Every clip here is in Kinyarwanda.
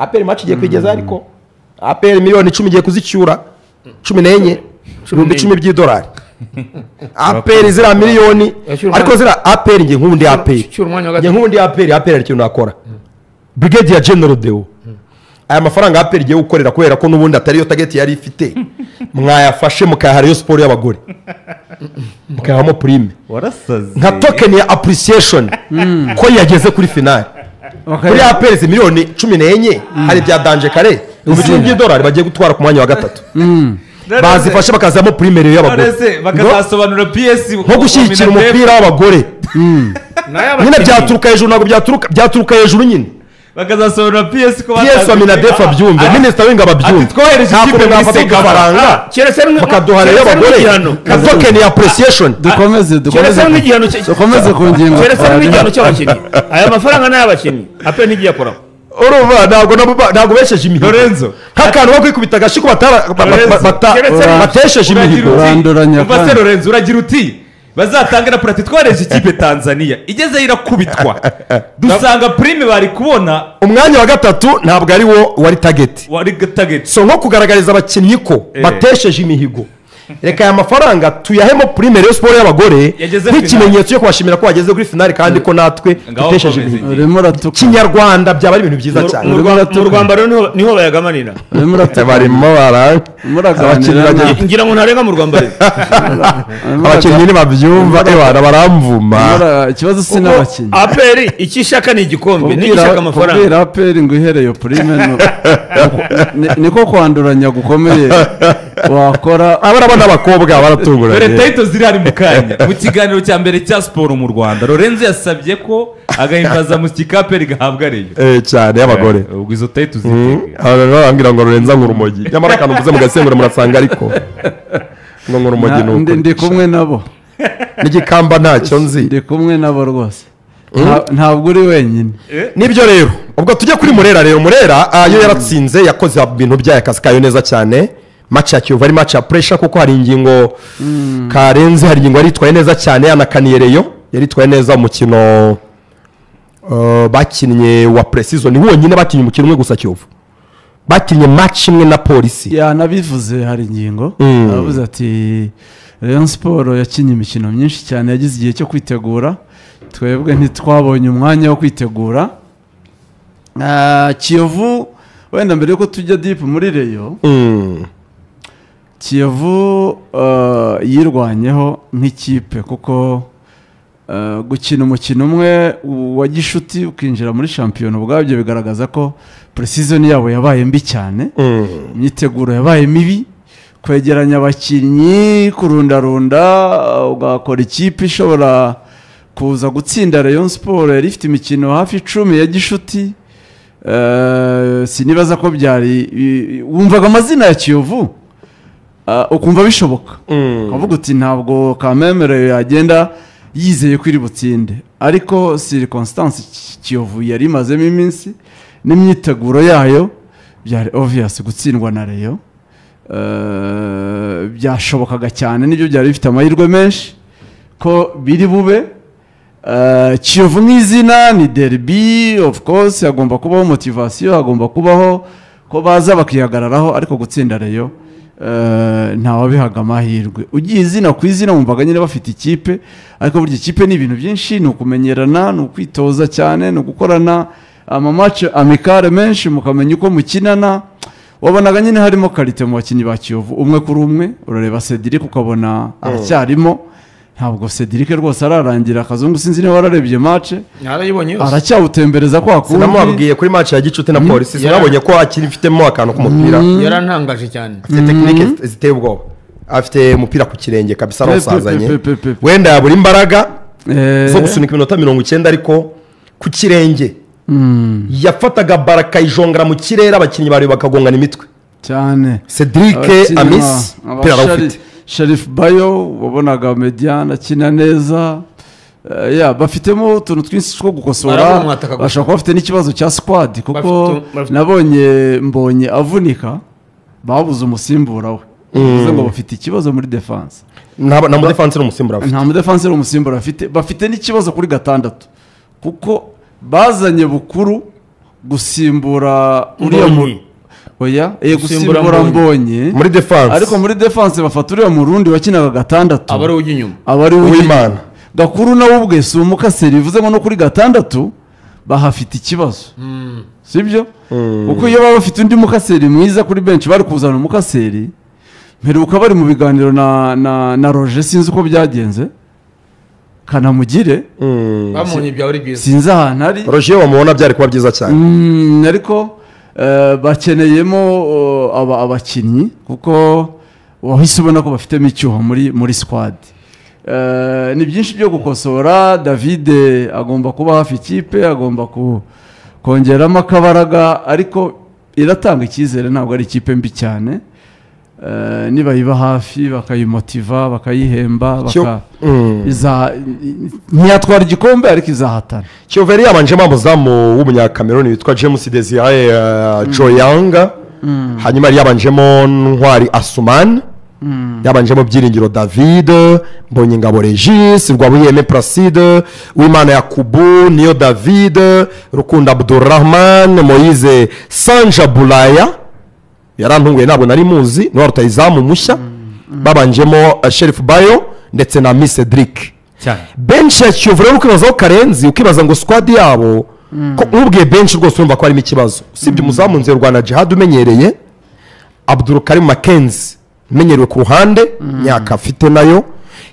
APR match igiye kwigeza, ariko APR miliyoni 10 igiye kuzicyura, 14, 10,000 by'idolari. APR ziriya miliyoni, ariko ziriya APR, nge nk'ubundi APR, Cyura umwanya wa nge gatatu. nk'ubundi APR, APR hari ikintu nakora. Brigadier General Deo, aya mafaranga APR igiye gukorera, kubera ko n'ubundi atari yo target yari ifite, mwayafashe mukayaha Rayon Sport y'abagore, mukayahamo prime Warasaze. nka token ya appreciation ko yageze kuri finale. Kuri APR izi miliyoni 14, hari ibya danje kare, 10,000 by'idolari bagiye gutwara ku mwanya wa gatatu, bazifashe bakazamo prime rero y'abagore. None se bakazasobanura PS Nko gushyigikira umupira w'abagore nyine, byaturuka hejuru, ntabwo byaturuka hejuru nyine. Bakazasobanura PS ko PS wa Minadef abyumve, minisitiri w'ingabo abyumve. Ati twohereje Nta ikipe kuntu muri mwafata CECAFA. udufaranga Keretse bakaduha rero keretse y'abagore nk'igihano. nka token ya appreciation. Dukomeze, dukomeze. Keretse nk'igihano Dukomeze ku ngingo Keretse twari. nk'igihano cy'abakinnyi. Aya mafaranga ni ay'abakinnyi, APR ntigiye akoraho. Urumva ntabwo nabo ntabwo besheje imihigo, Lorenzo. nk'akantu ko kwikubita agashyi ko Lorenzo. batesheje Uragira imihigo. uti- Uranduranya Umva se, kandi. Lorenzo, uragira uti bazatanga raporo, ati twohereje ikipe Tanzania, igezeyo irakubitwa, dusanga prime bari kubona Umwanya wa gatatu ntabwo ari wo wari target. Wari target. So nko kugaragariza abakinnyi ko batesheje imihigo, reka aya mafaranga tuyahemo prime Rayon Sport y'abagore Yageze nk'ikimenyetso cyo kubashimira ko bageze kuri finale, kandi ko natwe Ngaho tutesheje komeza. imihigo. Urimo uratuka. Kinyarwanda byaba ari ibintu byiza cyane. Mu rwambaro niho bayagamanira. Urimo uratuka. Barimo bara Muraganira abakinnyi nabi. Ngira ngo ntarenga mu rwambariro. Urimo Abakinnyi ntibabyumva, ebana baramvuma. Ikibazo si n'abakinnyi. APR icyo ishaka ni igikombe, n'icyo ishaka amafaranga. Kubwira APR ngo ihereye prime niko kwanduranya gukomeye wakora. Abana n'abakobwa Dore baratunguranye. title ziri hari mu kanya. Mu kiganiro cya mbere cya siporo mu Rwanda, Lorenzo yasabye ko agahimbazamusyi ka APR gahabwa Rayon. Eh, cyane, y'abagore. Ubwo izo title ziteguye. Abantu barambwira ngo Lorenzo nk'urumogi, nyamara akantu mvuze mugasengura murasanga, ariko ngo nk'urumogi ni Ndi ukuri. kumwe nabo. N'igikamba ntacyo nzi. Ndi kumwe nabo rwose. Ntabwo uri wenyine. Nibyo rero, ubwo tujye kuri Murera rero. Murera yo yaratsinze, yakoze ibintu byayo, akazi kayo neza cyane. Match ya Kiyovu ari match ya pressure, kuko hari ingingo karenze, hari ingingo yari yitwaye neza cyane, yanakaniye Rayon, yari yitwaye neza umukino bakinnye wa pre-season wonyine. Bakinnye umukino umwe gusa Kiyovu, bakinnye match imwe na Polisi. Yanabivuze, hari ingingo. Aravuze ati Rayon Sport yakinnye imikino myinshi cyane, yagize igihe cyo kwitegura, twebwe ntitwabonye umwanya wo kwitegura. Kiyovu, wenda mbere yuko tujya deep muri Rayon, Kiyovu yirwanyeho nk'ikipe, kuko gukina umukino umwe wa gishuti ukinjira muri shampiyona, ubwabyo bigaragaza ko pre-season yabo yabaye mbi cyane. Imyiteguro yabaye mibi, kwegeranya abakinnyi, kurundarunda ugakora ikipe ishobora kuza gutsinda Rayon Sport yari ifite imikino hafi 10 ya gishuti. Sinibaza ko byari wumvaga amazina ya Kiyovu, ukumva bishoboka, ukavuga uti ntabwo kamemere yagenda yizeye ko iri butsinde, ariko circonstance Kiyovu yari imazemo iminsi n'imyiteguro yayo, byari obvious gutsindwa na Rayon. Byashobokaga cyane, nibyo byari bifite amahirwe menshi ko biri bube. Kiyovu nk'izina ni derby, of course hagomba kubaho motivation, hagomba kubaho ko baza bakihagararaho, ariko gutsinda Rayon ntawabihaga amahirwe. Ugiye izina ku izina, wumvaga nyine bafite ikipe, ariko burya ikipe ni ibintu byinshi: ni ukumenyerana, ni ukwitoza cyane, ni ugukorana ama match amical menshi, mukamenya uko mukinana. Wabonaga nyine harimo qualité mu bakinnyi ba Kiyovu umwe kuri umwe. Urareba Cedric ukabona aracyarimo, ntabwo Cedric rwose ararangira. Akazungu, sinzi niba wararebye match. Narayibonye yose. Aracyawutembereza kwa kundi. Sinamubabwiye kuri match ya gicuti na Polisi? Sinabonye ko akiri ifitemo akantu k'umupira? Yarantangaje cyane. Afite technique ziteye ubwoba, afite umupira ku kirenge kabisa, Pe, pe, arawusazanye. pe, pe, pe, pe. Wenda yabura imbaraga zo gusunika iminota 90, ariko ku kirenge yafataga ballon akayijongera mu kirere, abakinnyi bari bakagongana imitwe. Cyane. Cedric Abakinnyi Amis umupira arawufite. Sharif Bayo, wabonaga médian akina neza. Ya, bafitemo utuntu twinshi two gukosora. Baramwataka gusa. Bashobora kuba bafite n'ikibazo cya squad, kuko nabonye Mbonye avunika, babuze umusimbura we, bivuze ngo bafite ikibazo muri defense. Nta mudefansi n'umusimbura afite. Nta mudefansi umusimbura bafite. Bafite n'ikibazo kuri gatandatu, kuko bazanye Bukuru. Gusimbura uriya oya gusimbura Mbonyi muri defense, ariko muri defense bafata uriya murundi wakinaga gatandatu aba ari ujya inyuma, aba ari Uwimana. Gakuru nawe ubwe si umukaseri, bivuze ngo no kuri gatandatu bahafite ikibazo, sibyo? Kuko iyo baba bafite undi mukaseri mwiza kuri bench bari kuzana umukaseri. Mperuka bari mu biganiro na Roger, sinzi uko byagenze, Kanamugire bamunye byaba ari byiza, sinzi ahantu ari Roger wamubona byari kuba byiza cyane, ariko bakeneyemo abakinnyi kuko wahise ubona ko bafitemo icyuho muri squad. Ni byinshi byo gukosora. David agomba kuba hafi ikipe, agomba kongeramo akabaraga, ariko iratanga icyizere, ntabwo ari ikipe mbi cyane. Nibayiba hafi bakayimotiva, bakayihemba, ntiyatwara igikombe ariko izahatana. Kiyovu yari yabanjemo umuzamu w'umunyakameruni witwa James Desire Joyanga, hanyuma yari yabanjemo Ntwari Asuman, yabanjemo Byiringiro David, Mbonyingabo Regis, Rwabuyeme Placide, Uwimana Yakubu, Niyo David, Rukundo Abdurrahman, Moise Sanja Bulaya yarantunguye ntabwo nari muzi, ni rutayizamu mushya, babanjemo Sheriff Bayo ndetse na Miss Cedric. Bench ya Kiyovu rero ukibazaho Karenzi, ukibaza ngo squad yabo ko ubwiye bench rwose urumva ko harimo ikibazo. Usibye umuzamu Nzerwana Jihad umenyereye, Abdul Karim Mackenzie umenyerewe ku ruhande myaka afite nayo,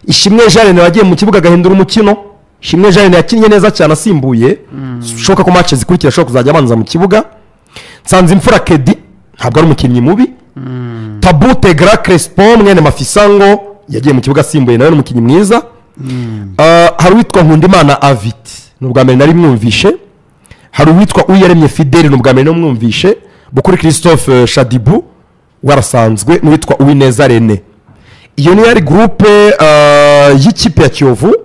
Ishimwe Jeanne wagiye mu kibuga agahindura umukino. Ishimwe Jeanne yakinnye neza cyane asimbuye, shoka ko match zikurikira ashobora kuzajya abanza mu kibuga. Nsanzimfura Kedi ntabwo ari umukinnyi mubi. Tabute Gra Crespo mwene Mafisango yagiye mu kibuga asimbuye, nawe ni umukinnyi mwiza. Hari uwitwa Nkundimana Avit, ni ubwa mbere nari mwumvishe. Hari uwitwa Uyaremye Fidele, ni ubwa mbere namwumvishe. Bukuri Christophe Shadibu warasanzwe, n'uwitwa Uwineza Rene. Iyo ni yari groupe y'ikipe ya Kiyovu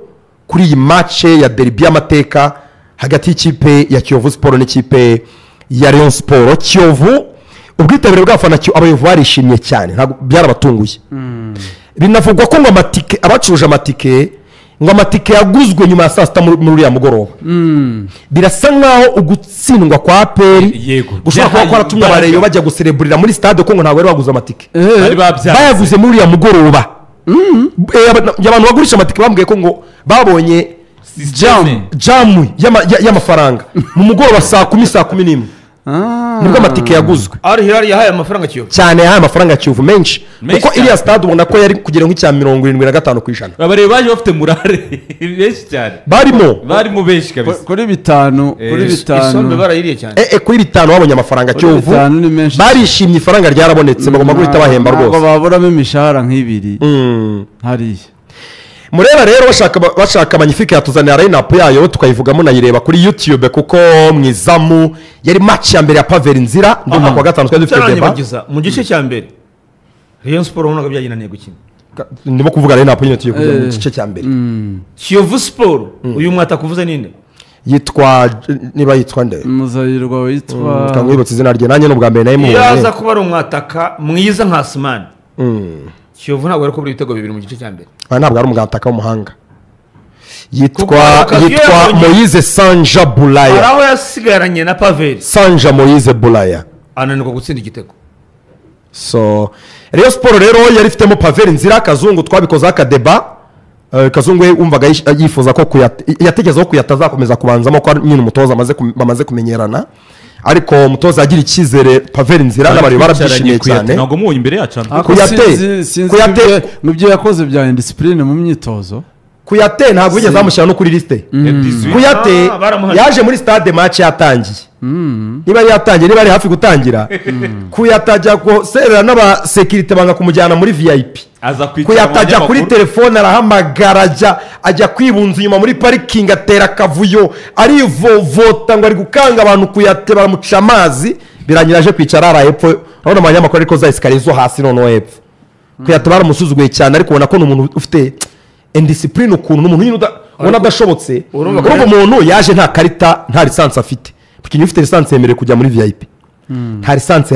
kuri iyi match ya derby y'amateka hagati y'ikipe ya Kiyovu Sport n'ikipe ya Rayon Sport. Kiyovu ubwitabire bw'abafana abayovu barishimye cyane, ntabwo byarabatunguye. Binavugwa ko ngo amatike, abacuruje amatike, ngo amatike yaguzwe nyuma ya saa sita muri uriya mugoroba. Birasa nkaho ugutsindwa kwa APR gushobora kuba kwaratumye abareyo bajya gusereburira muri stade, ko ngo ntabwo bari baguze amatike, bayaguze muri uriya mugoroba. Abantu bagurisha amatike bambwiye ko ngo babonye jamu y'amafaranga mu mugoroba saa 10 saa 11 nibwo amatike yaguzwe. Al Hilal yahaye amafaranga Kiyovu cyane, yahaye amafaranga Kiyovu menshi, kuko iriya stade ubona ko yari kugera nk'icya 75%. Abareba baje bafite murare benshi cyane, barimo benshi kabisa, kuri bitanu, kuri bitanu isombe barayiriye cyane. Kuri bitanu babonye amafaranga Kiyovu, barishimye, ifaranga ryarabonetse, bagomba guhita bahemba rwose, ntabwo baburamo imishahara nk'ibiri hariya. Mureba rero bashaka Magnifique yatuzanira line-up yayo tukayivugamo, nayireba kuri YouTube, kuko mwizamu yari match ya mbere ya Pavel Nzira, ndumva kwa gatanu twari dufite deba mu gice cya mbere. Rayon Sport ubonaga byayinaniye gukina, ndimo kuvuga line-up nyine tugiye kujya mu gice cya mbere. Kiyovu Sport uyu mwata kuvuze ninde? Yitwa niba yitwa nde? Muzayirwa witwa kamwibutse izina rye, nanjye n'ubwa mbere naye mubonye. Yaza kuba ari umwataka mwiza nka Asmani, Kiyovu ntabwo ari kubura ibitego bibiri mu gice cya mbere. Ntabwo ari umwataka w'umuhanga. Yitwa Moise Sanja Bulaya. Aho yasigaranye na Pavel Sanja Moise Bulaya ananirwa gutsinda igitego. So Rayon Sport rero yari ifitemo Pavel Nzira, Kazungu twabikoze akadeba. Kazungu we wumvaga yifuza ko yatekerezaho kuyatazakomeza kubanzamo ko nyine umutoza bamaze kumenyerana, ariko umutoza agira icyizere Pavel Nzira n'abari barabyishimiye cyane. Ntabwo mubonye imbere yacu Kuyate mu byo yakoze bya indiscipline mu myitozo, Kuyate ntabwo yigeze amushyira no kuri liste. Kuyate yaje muri stade match yatangiye, niba yatangiye, niba ari hafi gutangira, Kuyate ajya guserera n'aba security banga kumujyana muri VIP, Kuyate ajya kuri telefone arahamagara, ajya kwibunza inyuma muri parking, atera akavuyo, arivovota ngo ari gukanga abantu. Kuyate baramuca amazi, birangira aje kwicara ara hepfo. Urabona abanyamakuru ariko za escalier zo hasi noneho hepfo. Kuyate baramusuzuguye cyane, ariko ubona ko ni umuntu ufite indiscipline ukuntu, ni umuntu nyine ubona adashobotse. Urumva umuntu yaje nta karita, nta lisansi afite. Umukinnyi ufite lisansi yemerewe kujya muri VIP, nta lisansi.